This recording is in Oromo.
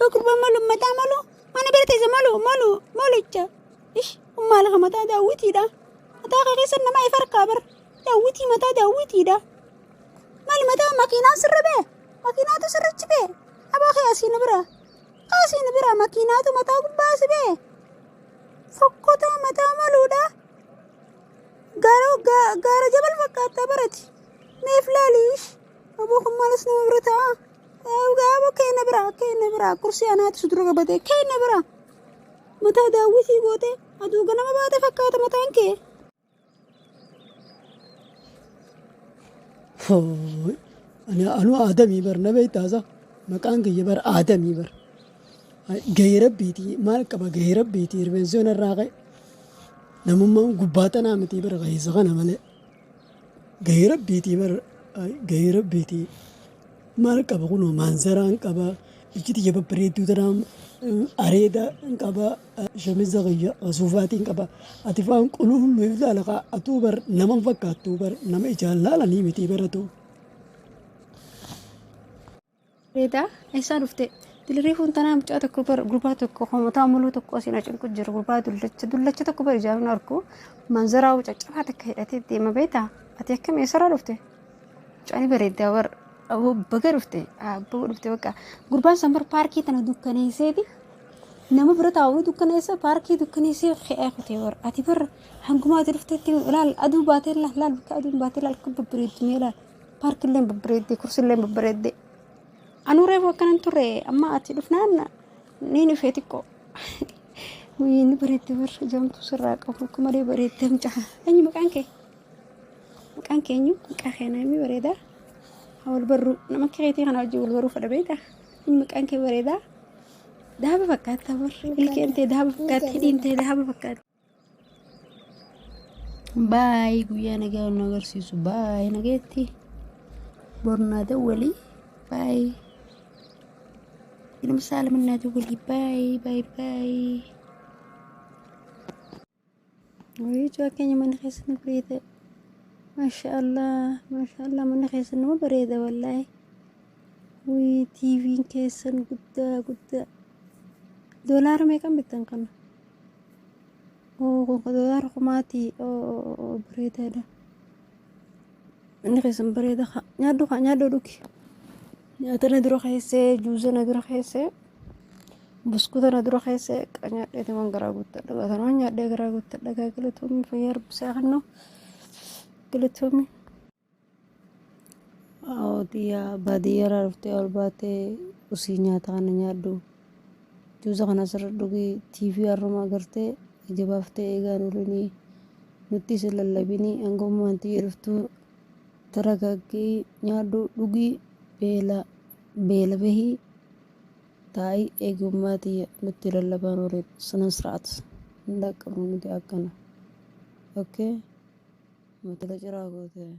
Gurbaan malu mataa malu mana bira teessa malu malu malucha. Ish maal mataa daawwitiidha. Mataa kee keessa nama ifa harkaa bar. Daawwitii mataa daawwitiidha. Maali mataa makiinaan sirra bee? Makiinaatu sirrichi bee? Abaa kee asiin bira. Asiin bira makiinaatu mataa gubbaa si bee? Fokkotaa mataa maluudha. Gaara gaara jabal fakkaattaa barati. Meef laali ish. Aboo kun maalas nama bira ta'a. Aboo keenya bira keenya bira kursii anaatu si dura qabatee keenya bira. Mataa daawwitii gootee aduu ganama baate fakkaata mataan kee. Ani anuu aadamii bar na beektaasa maqaan kiyya bar aadamii bar. Gahee rabbiitii maal qaba gahee rabbiitii rifeensi yoon irraa ka'e namummaan gubbaa tanaa miti bar keessa kana malee. Gahee rabbiitii bar gahee rabbiitii maal qaba kunoo maanzaraan qaba ijji tiyya babbareedduu tanaa areeda hin qaba shamiza kiyya suufaatiin qaba ati faan qulullu if laala kaa atuu bar nama hin fakkaattuu bar nama ijaan laalanii miti bar atuu. Bareedaa eessaa dhufte? Dilirii fuuntanaa mucaa tokko bar gurbaa tokko mataa muluu tokko asiin acinqu jiru gurbaa dullacha dullacha tokko bar ijaan argu manzaraa caccabaa takka hidhatee deema beektaa? Ati akkam eessarraa dhufte? Mucaan bareedaa bar aboo baga dhufte baga dhufte bakka gurbaan san bar paarkii tana dukkaneesseeti nama bira taa'u dukkaneessa paarkii dukkaneessee ka'ee kutee bar ati bar hanguma ati dhuftetti laal aduu baatee laal laal bakka aduun baatee laal kun babbareeddu mee laal paarkillee babbareedde kursillee babbareedde. Anuu reefu akkanan turre amma ati dhufnaan ni dhufee xiqqoo. Inni bareedde bar jamtu sirraa qabu akka malee bareedde mucaa. Eenyu maqaan kee? Maqaan kee eenyu? Maqaa kee namni bareedaa? Haa wal barruu nama akka keetii kana wajjin wal barruu fedha beektaa? Eenyu maqaan kee bareedaa? Daaba fakkaata bar ilkeen tee daaba fakkaatti hidhiin tee daaba fakkaatti. Baay guyyaa nagaa nu agarsiisu baay nageetti bornaa dawwalii baay ilma saalamannaa dawwalii baay baay baay. Wayii ijoo keenya mana keessa nu bareeda. Maasha Allah maasha Allah mana keessa nama bareeda wallaahi. Wayii tiiviin keessan guddaa guddaa. Doolaara meeqan bittan kana? Oo kun doolaara kumaatii oo bareedaadha. Inni keessan bareeda haa nyaadhu haa nyaadhu dhugi. Nyaata na dura keessee juuza na dura keessee buskuta na dura keessee nyaadheeti waan garaa guuttadha. Tanaan nyaadhee garaa guuttadha. Gaa galatoomii fayyaa rabbisaa kennuu galatoomii. Haawwatiyyaa baadiyyaarraa dhuftee ol baatee usii nyaata kana nyaadhu. Juusa kana asirra dhugii TV har'uma agartee ija baaftee eegaan olinii nutti isin lallabinii hanga ummaan tiyya dhuftuu taragaaggii nyaadhu dhugii beela beela bahii taa'ii eegi ummaa tiyya nutti lallabaan olin ስነ ስርዓት hin dhaqqabnu nuti akkana. Okay. Matala ciraa gootee.